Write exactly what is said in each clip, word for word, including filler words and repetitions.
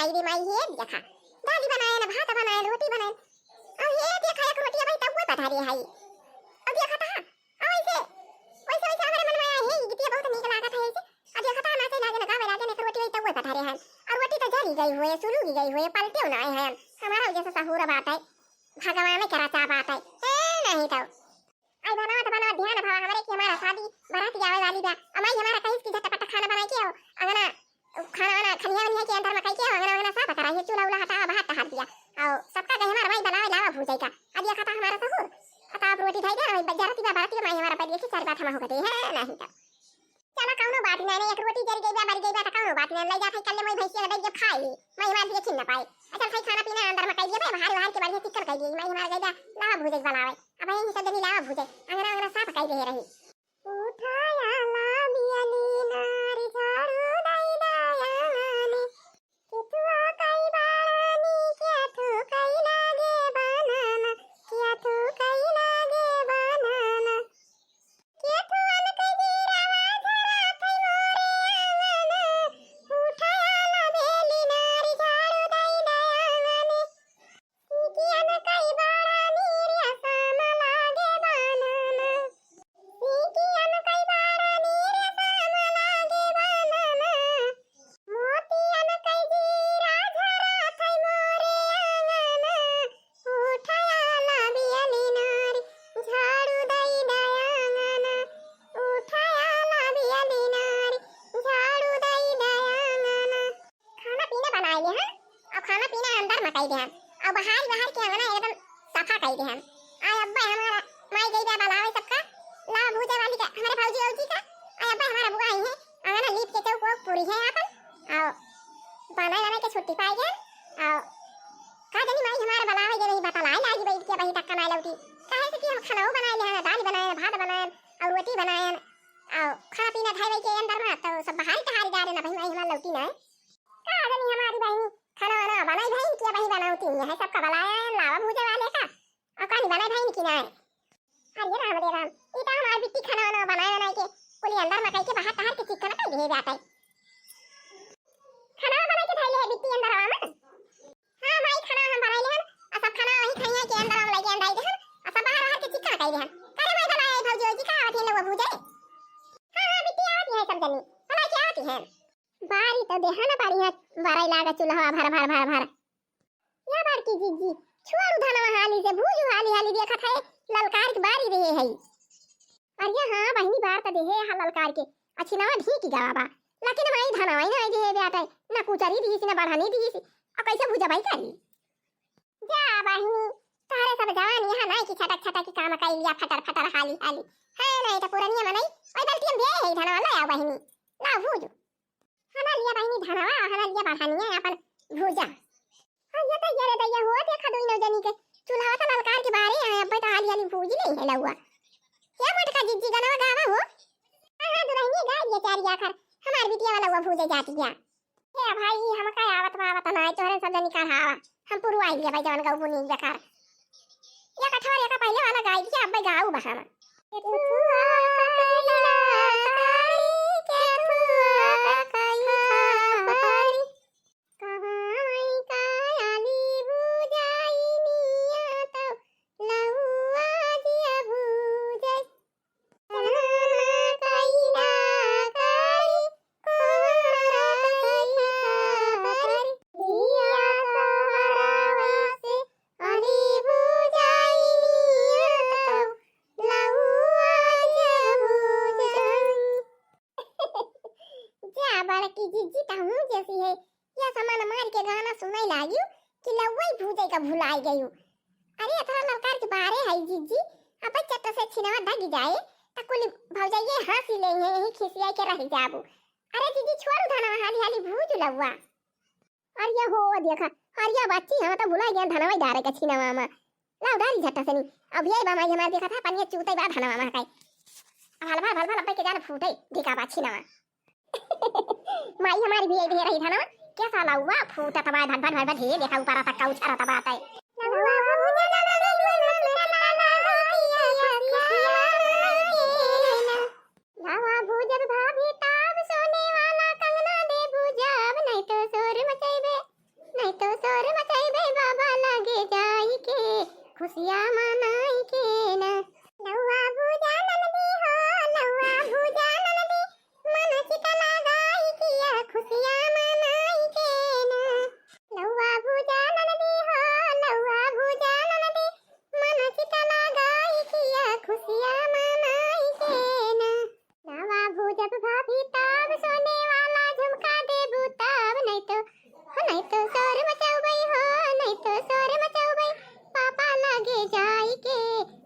आई रे माई, हे देखा, दाली बनाएन, भात बनाएन, रोटी बनाएन। अब हे देखा, एक रोटी अबही तउए पधारे है। अब देखा था, अब ऐसे, वैसे, वैसे हमरे मन में आए, हे, ई गीतिया बहुत नीक लागत है ऐसे। अब देखा था, नाचे लागे न, गावे लागे न, एक रोटी वही तउए पधारे है। और रोटी तो जरी गई हुए, सुलुगी गई हुए, पलटे ना आए हैं। हमारा वजह से सहूर बात है, भगवान के रचा बात है। ए, नहीं तो। आई बनावत बनावत ध्यान भवा हमरे कि हमारा शादी बारात आवे वाली बा। अमाई हमारा कहिस कि झटपट खाना बनाई के आओ, अंगना खाना वाना खनिया वनिया के अंदर में कई के अंगना अंगना साफ कराई, चूल्हा उल्हा हटा, भात टहार दिया। आओ सबका कहे हमारा माई बनावे लावा भूजाई का। अब ये खाता हमारा सहूर। अता आप रोटी धाई दे, भाई बज्जा रोटी बा, बारात के माई हमारा पहले के चार बात हम हो गए हैं, नहीं तो। चला कौनो बात नहीं, एक रोटी जर गई बा, मर गई बा, तो कौनो बात नहीं, ले जात है कल मैं भैंसिया दे जब खाई, मैं हमार भी छीन न पाए। अच्छा भाई खाना पीना अंदर में कई दिया, बाहर बाहर के बढ़िया चिक्कन कई दिया, मैं हमार गई बा, लावा भूजाई बनावे। अब यही सब जनी लावा भूजाई, अंगना अंगना साफ कई दे रही। उठाया ला बियली नारी झाड़ू दई दया आंगने। केथुआ कई बाड़ानी, केथु कई लागे बनाना, केथु कई लागे बनाना। केथुअन के जीरावा झरा थई मोरे आंगना, उठाया ला बेली नारी झाड़ू दई दया आंगने। सीकियन कई बाड़ानी रेशम लागे बनाना। सीकियन कई बाड़ानी रेशम लागे बनाना। मोतियन कई जीरा झरा थई मोरे आंगना। उठाया ला बियली नारी झाड़ू दई दया आंगना। उठाया ला बियली नारी झाड़ू दई दया आंगना। खाना पीना बनाए ले हन, और खाना पीना अंदर में कई देहन, और बाहर बाहर के अंगना एकदम सफा कई देहन। आय अब्बे हमारा माई गई बा बुलावे सबका, लावा भूजे वाली का, हमारे भौजी औजी का, आय अब्बे हमारा बुआ आई है, अंगना लीप के चौक वौक पूरी है आपन, और बनाए बनाए के छुट्टी पाई गए, और का जानी माई हमारा बुलावे जे नहीं बतलाए लागी बैठ के बही तक ना लौटी, काहे से कि हम खाना बनाए ले हन, दाल बनाए, भात बनाए, और रोटी बनाए, और खाना पीना खाए के अंदर में, तो सब बाहर टहारी जा रहे ना भाई, माई हमारा लौटी ना है। का जानी हमारी बहिनी खाना वाना बनाई बहिन, क्या बही बनावती है, सबका बुलाया है, लावा भूजे वाले का, और कहानी बनाई बहिन की ना है। अरे राम रे राम, ई तो हमार बिट्टी खाना वाना बनाए बनाए के, कुली अंदर में कई के बाहर टहार के चिक्कन कई दे जाता है। खाना बनाए के धैले है बिट्टी अंदर में। हाँ माई, खाना हम बनाई लेहन, आ सब खाना वही खइया के अंदर में लगे अंडाई देहन, आ सब बाहर बाहर के चिक्कन कई देहन। करे माई बनाए भौजी, ओजी का आवत है लोग भूजे। हाँ हाँ बिट्टी आवत है सब जनी, बनाए के आवत है। बारी तो देहा ना बारी है, बराई लागा चूल्हा भर भर भर भर। या बड़की जिज्जी, छोड़ू धनवा हाली से, भूजू हाली हाली, देखत है ललकार के बारी रहे है। अरे हाँ बहिनी, बार तो देहे हा ललकार के, अछिनवा ढीक गवा बा, लेकिन माई धनवा ही ना देहे बेटा, ना कुचरी दीस, ना बढ़नी दीस, अब कैसे भूजबाई करी? जा बहिनी, तोहरे सब जवान यहाँ नाई कि छटक छटक के काम कई लिया, फटर फटर हाली हाली। हाँ, नाई तो पुरनिया मनई, ओई बल्टी में दे है धनवा, ले आओ बहिनी, लाओ भूजू। हना लिया बहिनी धनवा, हना लिया बढ़निया अपन भूजा। हाँ, ये तो ये रे दैया हो, देखा दोनों जनी के चूल्हा तो ललकार के बारे हैं, अब तो हाली हाली भूजी नहीं है लउआ। ये मोटका जिज्जी गनवा गावा हो। हाँ, हाँ, दुल्हनिया गाय दिया चार आखर, हमार बिटिया वाला हुआ भूजे जाती है। हे भाई, हम का आवत बा, आवत ना, तोहरे सब जनी का हावा। हम पुरवाई लिया भाई, जवन गऊ बुनी जकार। या कठवा, या का पहले वाला गाय दिया, अब गाऊ बहाना। कहाँ माई का आली भुजाई निया तौ लउआ जिया भुजाई। कहाँ कइला करी, कहाँ कइला करी, दिया सहरावा से आली भुजाई निया तौ लउआ जिया भुजाई। जा बड़की जिज्जी, तहूँ जैसी है, या सामान मार के गाना सुनाई लागियो कि लउआ भूजे का भुलाई गयो। अरे, इतना ललकार के बारे है जिज्जी, अब चट से छिनवा दग जाए, त कुल भौजाइये हंसी ले हैं, यही खिसिया के रह जाबू। अरे जिज्जी, छोड़ू धनवा, हाली हाली भूज लउआ। अरे हो देखा, अरे बच्ची, हम तो भुला गए धनवा डारे के छिनवा में। लाओ डारी झट्टा से नी। अब ये बा माई हमार देखा था, पनिया चूते बा धनवा में काई। अब हलवा भल भल अब्बे के जान फूटे, ढिका बा छिनवा। माई हमारी भी आई रही धनवा, कैसा लउआ फूटत बा भट भट भट भट, हे देखा ऊपर तक का उछरत बा तय। लावा भूजब भाभी ताब, सोने वाला कंगना दे भूजब, नहीं तो शोर मचैबे। खुशिया मनाई के ना। लउवा भूजा ननदी हो, लउवा भूजा ननदी, मन चित लगाई किया खुशिया मनाई के ना। लउवा भूजा ननदी हो, लउवा भूजा ननदी, मन चित लगाई किया खुशिया मनाई के ना। लावा भूजब भाभी तब सोने वाला झुमका देबू तब, नहीं तो, हो नहीं तो शोर मचौबै हो, नहीं तो शोर मचौबै, पापा लगे जाई के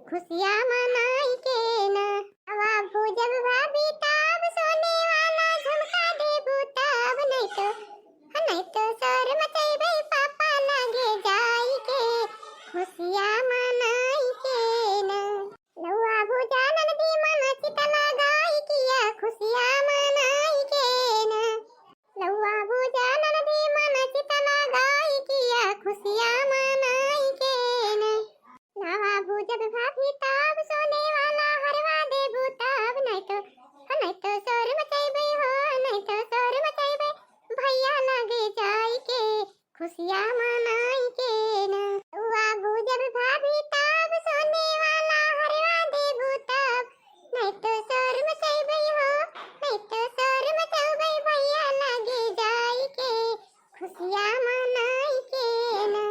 खुशिया मनाई के ना। लावा भूजब भाभी तब सोने वाला झुमका देबू तब, नहीं तो, हो नहीं तो शोर मचौबै, पापा लगे जाई के खुशिया मनाई के ना। लउवा भूजा ननदी मन चित लगाई किया खुशिया मनाई के ना। लउवा भूजा ननदी मन चित लगाई किया खुशिया मनाई के ना। लावा भूजब भाभी तब सोने वाला हरवा देबू तब, नहीं तो, नहीं तो शोर मचैबै हो, नहीं तो शोर मचैबै, भैया लगे जाई के खुशिया मनाई के ना। लउवा भूजब भाभी तब सोने वाला हरवा देबू तब, नहीं तो शोर मचैबै हो, नहीं तो शोर मचैबै, भैया लगे जाई के खुशिया मनाई के ना।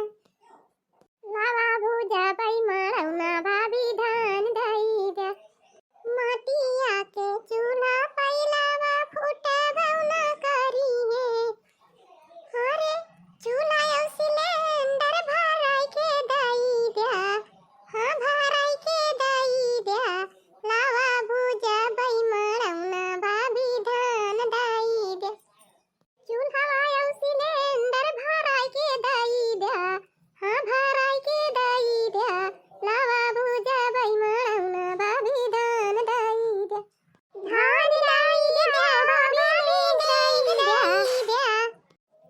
लावा भूजबै मड़ौना भाभी धान धई द्या, मटिया के चूल्हा पैलावा फूटबौ ना करी है। अरे चूल्हा और सिलेंडर भराई के दई द्या, हाँ भराई के दई द्या। लावा भूजबै मड़ौना भाभी धान दई द्या। चूल्हा और सिलेंडर भराई के दई द्या, हाँ भराई के दई द्या। लावा भूजबै मड़ौना भाभी धान दई द्या। धान दई द्या, भाभी दई द्या।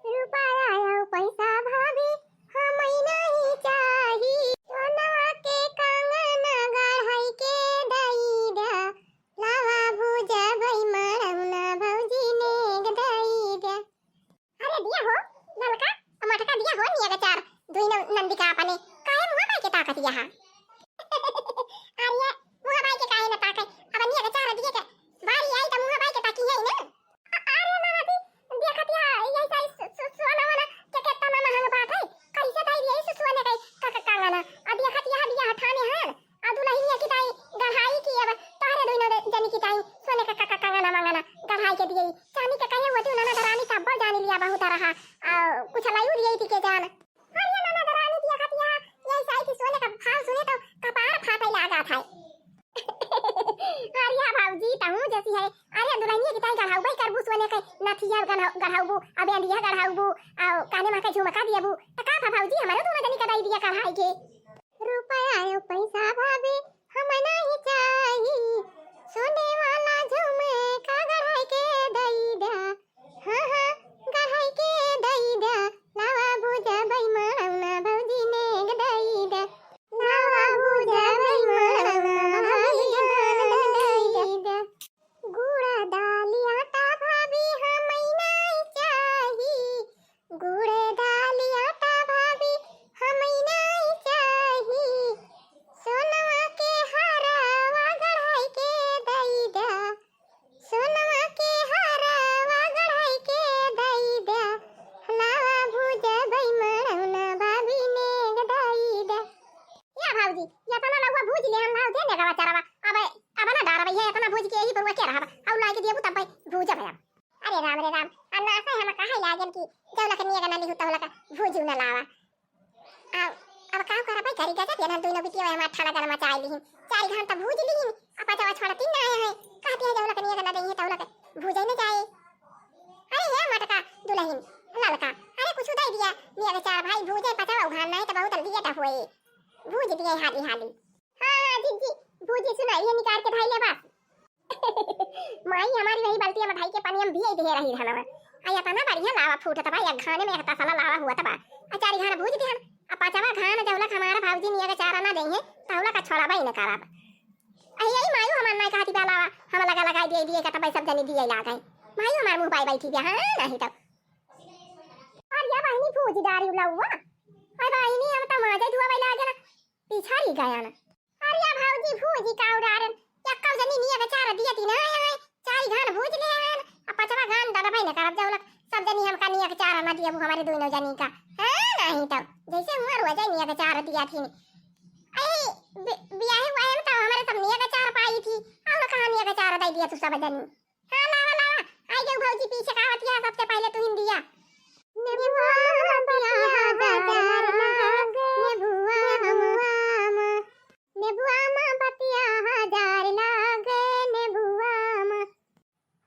रुपया और पैसा भाभी हमैं नहीं चाही। सोनवा के कंगना गढ़ाई के दई द्या। लावा भूजबै मड़ौना भौजी नेग दई द्या। अरे दिया हो, ललका, मटका दिया हो, निया के चार, दुई न-, नंदी का अपने, काहे मुँह बाई के ताकत यहाँ? अरे, मुँह बाई के काहे न ताके? अब निया के चार दिए के बारी आई त मुँह बाई के ताकी है ना? अ-, अरे ननदी, देखत या, ये सारी सु-, सु-, सोना वोना के केतना महंग बात है, कैसे ताई ये सु-, सोने के क-, क-, कंगना? अब देखत या बियाह ठाने हैं, आ दुलहिनिया की ताई गढ़ाई की अब तोहरे दुइनो रे-, जनी की ताई सोने का, का, का कंगना मंगना गढ़ाई के दिए। चांदी के कहे होती ननद रानी तब्बो जानी लिया बहुत रहा, आ, कुछ लायू दिए थी के जान। अरे ननद रानी दिया खतिया, ये साई की सोने का भाव सुने तो कपार फाटे लागा था। अरे भौजी तहूँ जैसी है, अरे दुलहिनिया की ताई गढ़ाउबे करबू सोने के नथिया गढ़ा-, गढ़ाउबू, अब अंदिया गढ़ाउबू, आ, काने मा के झुमका दियाबू, त का भा भौजी हमरो दुनो जनी का दई दिया गढ़ाई के। रुपया और पैसा भाभी हमैं नहीं चाही, सोने वाला झुमका गढ़ाई के दई द्या। हाँ, हाँ, गढ़ाई के दई द्या। लावा भूजबै मड़ौना भौजी नेग दई द्या। लावा भूजबै मड़ौना भौजी धान दई द्या। गुड़ दाल आटा भाभी हमैं नहीं चाही, गुड़ दाल आटा भाभी हमैं नहीं चाही। सोनवा के हरवा गढ़ाई के दई द्या, सोनवा के हरवा गढ़ाई के दई द्या। लावा भूजबै मड़ौना भाभी नेग दई द्या। या भौजी, ये तना लउवा भूज ले हम लाओ दे नेगवा चरवा। अब, अब ना डारबै है, इतना भूज के यही पर के रहब। और लाके दियबू तब भूजब है अब। अरे राम रे राम, आ नासे हम कहे लागन कि जौलक नियग ना लिहू तौलक भूजू ना लावा। आ, अब का करबै, करी गजब, ये ना दुइनो बिटिया हमार ठाला गल मचाई लिहिन। चार घंटा भूज लिहिन, अब पचवा छोड़ती ना आए हैं। कहती है जौलक नियग ना दई है तौलक भूजे न जाए। अरे हे मटका दुलहिन, ललका, अरे कुछ दई दिया, नियग चार भाई भूजे पचवा उघान ना है तो बहुत लेट होए। भूज दिए हाली हाली। हाँ, हाँ, जिज्जी, भूजी सुना, ये निकाल के धई ले बस। माई हमारी वही बाल्टी में धई के पानी हम भिगई दिहे रही धनवा। आ, इतना बढ़िया लावा फूटत बा, एक घाने में एक तसला लावा हुआ बा। आ, चारी घान भूज दिहन, आ, पाँचवा घान जौलक हमारा भौजी नियग चारा ना देइहे, तौलक छोड़ाबे न करब। आ, यही मायू हमार नाई कहती बा लावा, हम लगा लगाई दिए, दिए का तब सब जनी दिए लागे। मायू हमार मुँह बाई बैठी बा, हाँ, नहीं तब। अरे या बहिनी भूजी डारी लउवा। अरे बहिनी, हम तो माजे धुआ बैला आ गया। पिछड़ी गयन। अरे भौजी, भूजी का उड़ारन, एक्कौ जनी नियक चार दियती ना है, चारि घान भूज ले हन, आ पचवा घान डरबै न करब, जौलक सब जनी हमका नियक चार ना दियबू हमरे दुइनो जनी का। हाँ, नहीं तौ जैसे हुआ रोजै नियक चार दिया थी। अरे, बि-, बियाहे हुआ है ना, तौ हमरे सब नियक चार पाई थी, और कहाँ नियक चार दै दिया तू सब जनी। हाँ, लावा, लावा। आई गई भौजी, पीछे का आवत है, सबसे पहले तू हिंदिया। नेबुआ बतिया हजार लागे, नेबुआ मा। नेबुआ मा बतिया हजार लागे, नेबुआ मा।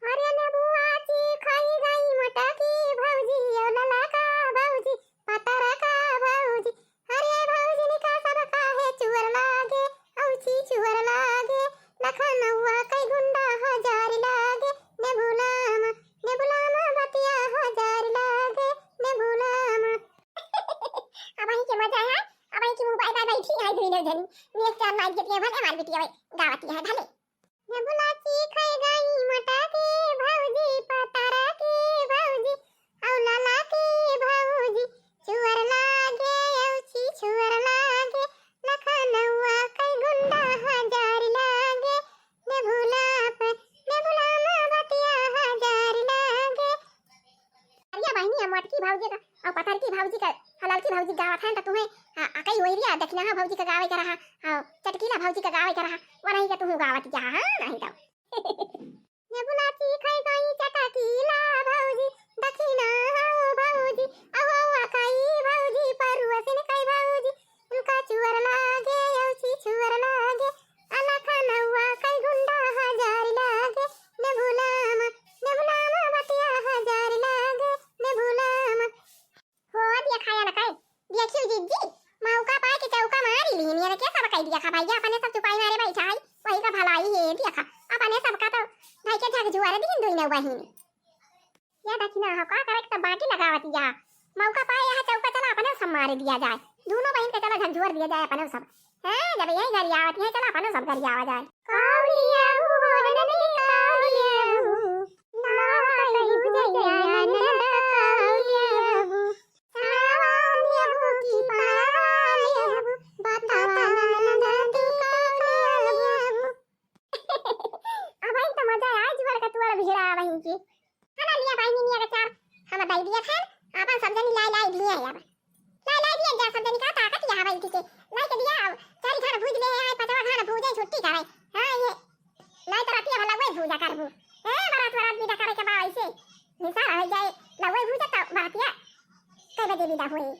अरे नेबुआ चीखै गई मोटकी भौजी, ओ ललका भौजी, पतरका भौजी, अरे भौजिन का सब काहे चुअर लागे, औची चुअर लागे, लखनउआ कै गुंडा हजार लागे, नेबुआ मा, नेबुआ मा बतिया हजार लागे, नेबुआ मा। अबहीं के मजा है, अबहीं की मुँह बाय बाय बैठी है दुइनो जनी, नेक चार मार के भले हमार बिटिया गावती है भले। नेबुआ चीखै गई मोटकी भौजी, पतरकी भौजी, औ ललकी भौजी, चुअर लागे, औची चुअर लागे, लखनउआ कै गुंडा हजार लागे, नेबुआ प, नेबुआ मा बतिया हजार लागे। अरे बहिनी, हम मोटकी भौजी का और पतरकी भौजी का, हलालकी भौजी गावत हैं, तो तुम्हें, आ, आ, कई वही रिया, दखिनहा भौजी का गावे का रहा, हाँ, चटकीला भौजी का गावे का रहा, वो नहीं के तुहूँ गावत जा, हाँ, नहीं तो। नेबुआ चीखै गई चटकीला भौजी, दखिनहा भौजी, अहो अकई भौजी, परुअसिन कै भौजी, उनका चुअर लागे, औची चुअर लागे, आ लखनउआ कै गुंडा हजार लागे, नेबुआ मा, नेबुआ मा बतिया हजार लागे, नेबुआ मा। हो दिया खाया न खाए, देखियो जिज्जी, मौका पाए के चौका मारी लीन, ये के सब कह दिया खा भैया, अपने सब चुपाई मारे बैठा है, वही का भलाई है, दिया खा, अपने सबका तो भाई के झकझुआरे दीन दुइनो बहिन। या दखिनहा हो का करे के, सब बाटी लगावत या। मौका पाए यहाँ चौका, चला अपने सब मारे दिया जाए। दुइनो बहिन के चला झकझोर दिया जाए अपने सब। हैं, जब यही गरियावत हैं, चला अपने सब गरियावा जाए। कालिया हो ननद कालिया हो, ना कही बुझैया ननद कालिया हो। सावा लेबू की पावा लेबू, बतावा ननद तू का लेबू। अबहीं तो मजा आए, जुआर का तुआर भिड़ा अबहीं की। हला लिया बहिनी निया के चार, हम दई दिया खान, आपन सब जनी लाई लाई दिए अब। लाई लाई दिया जा सब जनी का ताकत या हवा इनकी के। लाई के दिया, अब चारी घान भूज ले आए, पचवा घान भूजे छुट्टी करे। हाँ, ये लाई तो राती भला वही भूजा करबू। ए, बारात वारात विदा करे के बा ऐसे। निसार हो जाए, लवई भूजा तो बरातिया कै बजे विदा होए।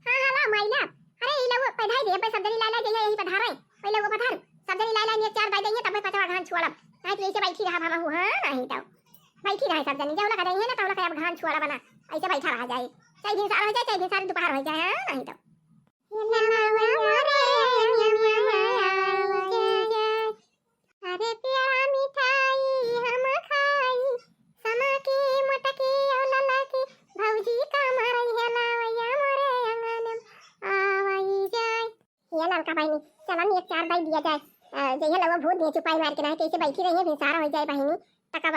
हाँ, हाँ, ला, माई ला। अरे, ई लउआ पधाई दे, अपन सब जनी लाई लाई जइया यही पधारे। ओई लउआ पधार। सब जनी लाई लाई नियत चार बाई दइया, तब पचवा घान छोड़ब। नहीं तो ऐसे बैठी रहा बाबा हूँ, हाँ, नहीं तो। बैठी रहे सब जनी, जौला का दइया ना, तौला का अब घान छोड़ब ना। ऐसे बैठा रहा जाए। चाहे दिन सार हो जाए, चाहे दिन सार दोपहर हो जाए, हाँ, नहीं तो। अरे पेड़ा मिठाई हम खाई, समा के मोटकी और लला के भौजी का मारई है लावैया मोरे आंगन में आवई जाए। ये ललका बहिनी, चला नी एक चार बाई दिया जाए। अ, जइया लउआ भूत दिए चुपाई मार के, नहीं तो ऐसे बैठी रही है, भिनसारा हो जाए बहिनी। तक अब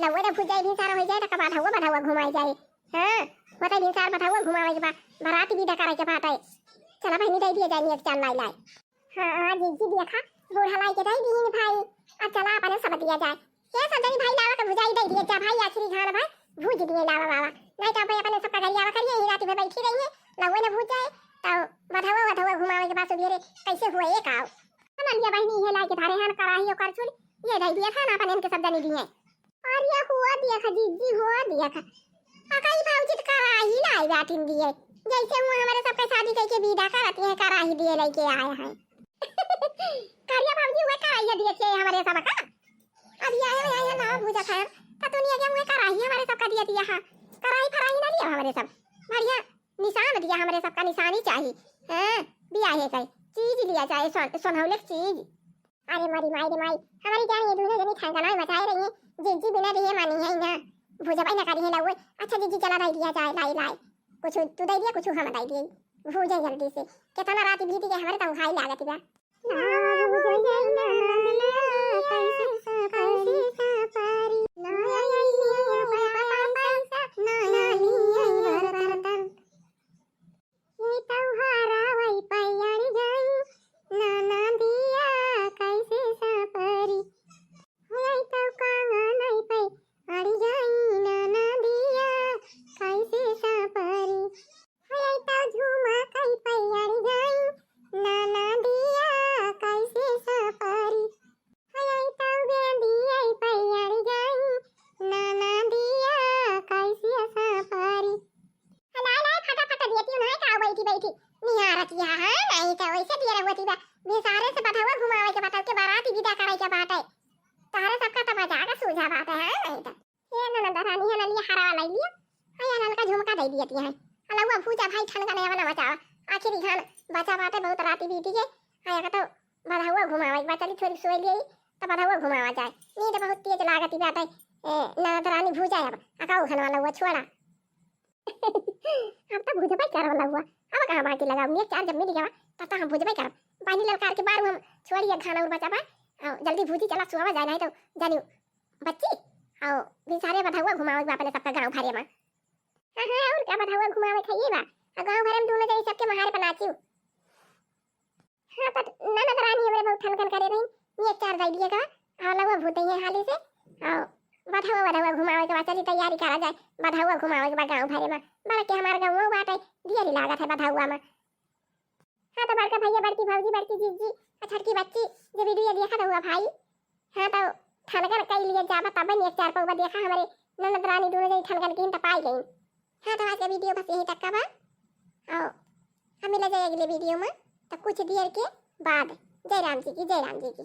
लउआ जब भूत जाए, भिनसारा हो जाए, तक बाद हवा बधवा घुमाई जाए। हाँ, बताई भिनसार बधवा घुमावे के बा, बारात विदा करे के बात है। चला बहिनी, दे दिया जाए नी एक चार लाई लाई। हाँ, हाँ, जिज्जी देखा, बूढ़ा लाई के दई दीन भाई। अब चला अपने सब दिया जाए। ये सब जनी भाई लावा के भुजाई दे दिए जा भाई, आखिरी घान भाई, भूज दिए लावा बाबा। नहीं तो भाई अपने सबका गरियावा करिए, ही राती में बैठी रही है, लउए न भूज जाए, तो बधवा वधवा घुमावे के बाद सुबेरे कैसे हुआ एक आओ। हम लिया बहिनी ये लाई के धारे हन कराही और करछुल, ये दे दिया खाना अपन इनके सब जनी दिए। अरे हुआ दिया खा जिज्जी, हुआ दिया खा। अकई भौजी त कराही लाई बाटिन दिए। जैसे वो हमारे सबके शादी करके विदा करती है, कराही दिए लेके आए हैं। करिया भौजी हुआ कराही दिए थे हमारे सब का। अब ये आए, आए ना भूजा खाए। त तू नहीं आगे हुआ कराही हमारे सबका दिया दिया है। कराही फराही ना दिया हमारे सब। बढ़िया निशान दिया हमारे सबका, निशानी चाहिए। हाँ, बियाहे का चीज लिया जाए, सोन-, सोनौले की चीज। अरे मोरी माई रे माई, हमारी जान ये दुइनो जनी ठंगना मचाए रही है। जिज्जी बिना दिए मानी है ना, भुजबाई ना करी है लउए। अच्छा जिज्जी चला भाई दिया जाए, लाई लाई, कुछ तू दे दिया, कुछ हम दे दिए। भूजे जल्दी से, कितना रात बीत गए, हमारे तो उहाई लागत बा। ना भुजैया ना, ना, ना, कैसे, कैसे सफारी? ना आइए पैसा, ना आइए बर्तन। ये तोहारा वही पैयारी जाई। निहारत ही है, हाँ, नहीं तो वैसे दियर होती बा। भिनसारे से बधवा घुमावे के बा, तब के बाराती विदा करे के बाटे। तहरे सबका तो मजाक सूझा बाटे, हाँ, नहीं तो। हे ननद रानी, है ना, लिया हरा वाला लिया। हाँ, ये ललका झुमका दे दिया तिया है। अलगवा भूजा भाई ठनका नया वाला बचावा। आखिरी घान बचा बाटे, बहुत राती बीती है। हाँ, ये तो बधवा घुमावे के बा, चली थोड़ी सोई लिया, तो बधवा घुमावा जाए। नींद बहुत तेज लागती बाटे। ए, ननद रानी भूजा अब, अकाऊ घन वाला हुआ छोड़ा। अब तो भुजबे करब लउआ। अब कहाँ बाकी लगाओ, नेक चार जब मिल गवा, तब तो हम भुजबे करब। पानी ललकार के बारू हम छोड़िए, खाना और बचा बा। आओ, जल्दी भूजी, चला सुआवा जाए, नहीं तो जानी बच्ची। आओ, भिनसारे बधवा घुमावे बा अपने सबका गाँव भरे में। हाँ, हाँ, और का बधवा घुमावे खाइए बा। आ गाँव भरे में दोनों जनी सबके महारे पर नाचियो। हाँ, तो ननद रानी हमरे बहुत ठनकन करे रही, नेक चार दे दिए का, और लगवा भूते हैं हाली से, और बधवा, बधवा घुमावे के बाद चली तैयारी करा जाए, बधवा घुमावे के बाद गाँव भरे में, बड़ा के हमार गाँव बाटे, दियरी लागत है बधवा में। हाँ, तो बड़का भैया, बड़की भौजी, बड़की जीजी, आ छोटकी बच्ची, जे वीडियो देखत हुआ भाई, हाँ, तो ठनकन कई लिए जाबा, तब नेक चार पौबा देखा हमरे ननद रानी दोनों जनी ठनकन की तो पाई गई। हाँ, तो आज का वीडियो बस यहीं तक का बा। आओ, हम मिला जाए अगले वीडियो में, तो कुछ देर के बाद। जय राम जी की, जय राम जी की।